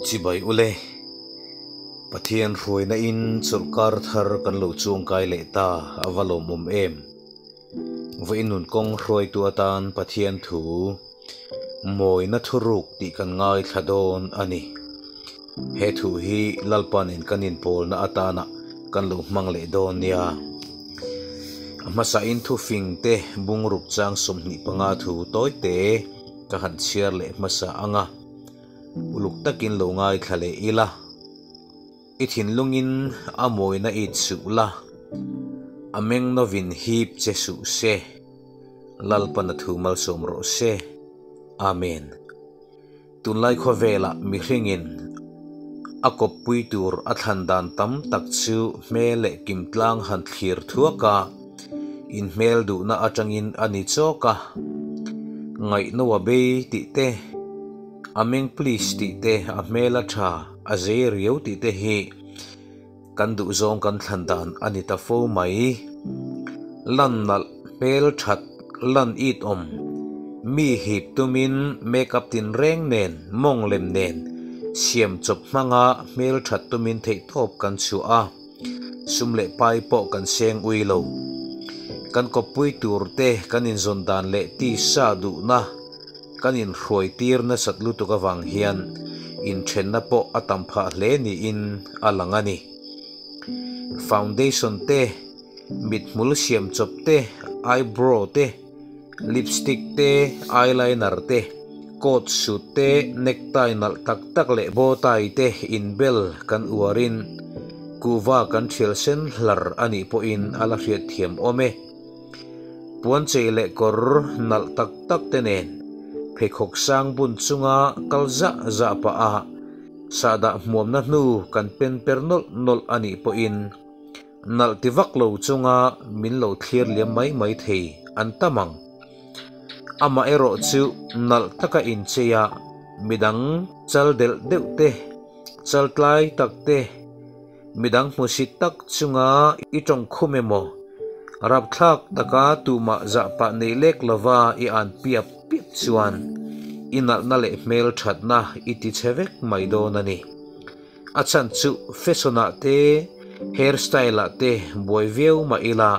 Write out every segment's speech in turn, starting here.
Chibai ule, Pathian hruaina in chawlhkar thar kan lo chuangkai leh ta a va lawmawm em? Vawiin nun kawng hruaitu atan Pathian thu mawina thuruk tih kan ngaithla dawn a ni. He thu hi Lalpanin kan inpawlna atana kan lo hmang leh dawn nia. A hmasain thufing te bungruk chang 25 thu tawite ka han chhiar leh hmasa ang a, uluk takin lo ngaithla leh ila. I thinlungin a mawina it suh la, a meng novin hip che suh se, Lalpan a thu malsawm rawh se. Amen. Tunlai khawvelah mihringin a kawppui tur a thlan dan tam tak chu hmel leh kimtlang han thlir thuak a, inhmel duhna atangin a ni chawk a. Ngaihno a bei tih te, a meng please tih te, a hmel a tha, a zei riau tih te hi kan duhzawng kan thlan dan a ni ta fo mai. Lan nalh, hmel that, lan it awm, mi hip tumin make up tinreng nen, mawng lem nen, siam chawp hmanga hmel that tumin theihtawp kan chhuah a, sum leh pai pawh kan seng ui lo. Kan kawppui tur te kan inzawn dan leh tisa duhna kan inhruai tir nasat lutuk avang hian inthenna pawh a tam phah hle niin a lang a ni. Foundation te, mithmul siam chawp te, eyebrow te, lipstick te, eyeliner te, coat suit te, necktie nalh tak tak leh bow tie te inbel kan uarin kuhva kan thial sen hlar a nih pawhin a la hriatthiam awm e. Puanchei leh kawr nalh tak tak te nen pheikhawk sang bun chunga kal zah zah pah a sahdah hmuamna hnu kan pen per nawlh nawlh a nih pawhin nalh ti vak lo chunga min lo thlir liam mai mai thei an tam ang. Amaherawh chu nalh taka inchei a midang chal delh deuh te, chal tlai tak te, Midang hmusit tak chunga i tawngkhum emaw, rapthlak taka tumah zahpah nei lek lova i an piap piap chuan i nalhna leh hmel thatna i ti chhe vek mai dawn a ni. A chhan chu fashion ah te, hair style ah te buai viau mah ila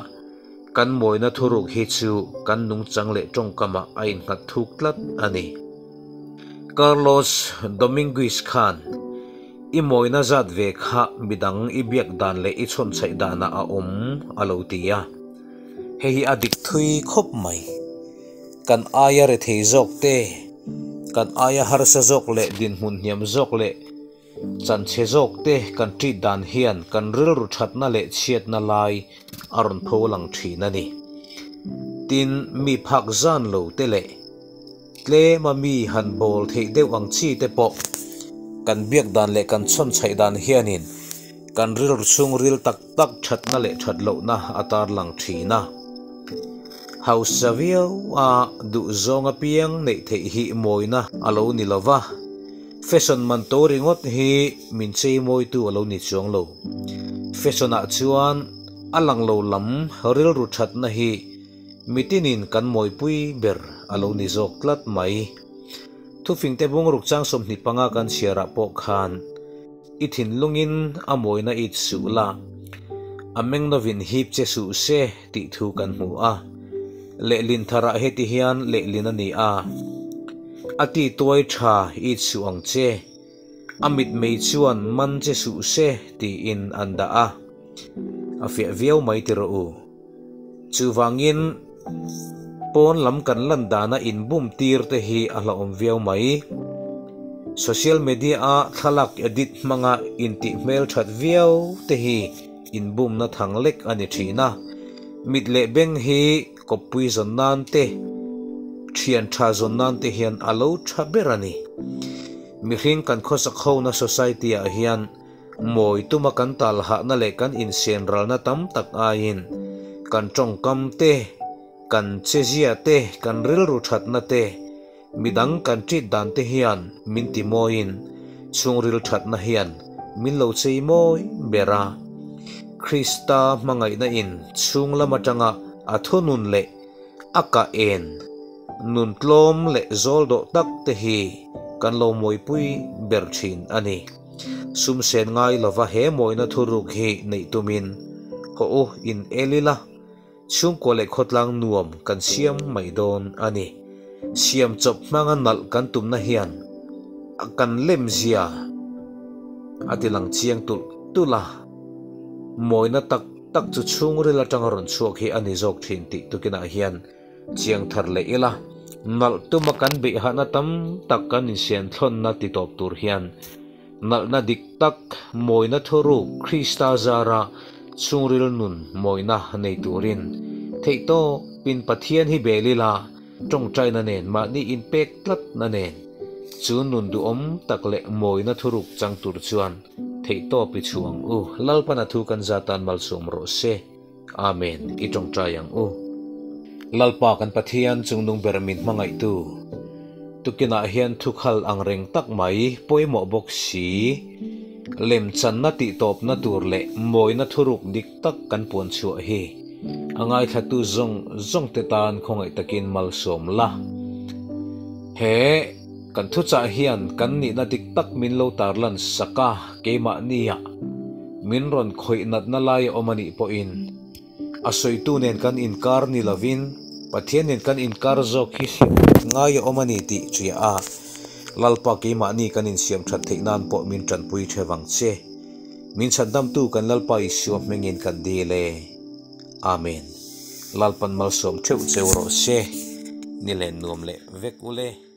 kan mawina thuruk hi chu kan nungchang leh tawngkamah a innghat thuk tlat a ni. Carlos Dominguez khan I mawina zat ve kha midang i biak dan leh i chhawnchhaih danah a awm a lo ti a. Hei hi a dik thui khawp mai. Kan aia rethei zawk te, kan aia harsa zawk leh dinhmun hniam zawk leh chanchhe zawk te kan treat dan hian kan rilru thatna leh chhiatna lai a rawn pho lang thin a ni. Tin, mi phak zan lo te leh. Tlema mi han bawl theih deuh ang chi te pawh kan biak dan leh kan chhawn chhaih dan hianin kan rilru chhung ril tak tak thatna leh that lohna a tarlang thin a. Hausa viau a duhzawng apiang neih theih hi mawina a lo ni lo va, fashion man to ringawt hi min chei mawitu a lo ni chuang lo. Fashion ah chuan a lang lo lam rilru thatna hi Mitinin kan mawipui ber a lo ni zawk tlat mai. Thufingte bungruk chang 25 kan chhiarah pawh khan i thinlungin a mawina it suh la, a meng novin hip che suh se tih thu kan hmu a. Lehlin tharah heti hian lehlin a ni a, A ti tuai tha it suh ang che, a mitmei chuan man che suh se tiin an dah a. A fiah viau mai ti rawh u. Chuvangin, pawn lam kan lan dana inbum tir te hi a hlauhawm viau mai. Social media a thlalak edit hmanga intih hmelthat viau te hi inbumna thang lek a ni thin a. Mit leh beng hi kawppui zawn nan te, thian tha zawn nan te hian a lo tha ber a ni. Mihring kan khawsak hona society ah hian Mawi tuma kan talhahna leh kan insenralna tam tak aiin kan tawngkam te, kan chezia te, kan rilru thatna te, midang kan treat dan te hian min ti mawiin chhungril thatna hian min lo chei mawi ber a. Krista hmangaihna in chhung lam atanga a thunun leh a kah en nun tlawm leh zawl dawh tak te hi. kan lo mawipui ber thin a ni. Sum sen ngai lova he mawina thuruk hi neih tumin haw u in el ila, chhungkua leh khawtlang nuam kan siam mai dawn a ni. Siam chawp hmanga nalh kan tumna hian kan lemzia a tilang chiang tulh tulh a, mawina tak tak chu chhungril atanga rawn chhuak hi a ni zawk thin tih tukinah hian chiang thar leh ila, nalh tuma kan beihhahna tam tak kan insianthlawnna ti tawp tur hian nalhna dik tak, mawina thuruk Krista zara chhungril nun mawina nei turin theihtawpin Pathian hi bel ila, tawngtaina nen mahni inpek tlatna nen chu nun duhawm tak leh mawina thuruk chang tur chuan theihtawp i chhuah ang u. Lalpana thu kan zatan malsawm rawh se. Amen i tawngtai ang u. Lalpa kan Pathian chungnung ber min hmangaihtu tukinah hian thukhal ang reng tak mai pawimawh bawk si lemchanna tihtawpna tur leh mawina thuruk dik tak kan puan chhuah hi a ngaithlatu zawng zawng te tan khawngaih takin malsawm la. He kan thuchah hian kan nihna dik tak min lo tarlan sak a, keimahnia min rawn khawih natna lai a awm a nih pawhin a sawitu nen kan inkar ni lovin Pathian nen kan inkar zawk hi hriat ngai a awm a ni tih hria a, Lalpa keimahni kan insiam that theih nan pawh min tanpui the vang che. Min chhandamtu kan Lalpa Isua hmingin kan dil e. Amen. Lalpan malsawm theuh cheu rawh se. Ni len nuam leh vek ule.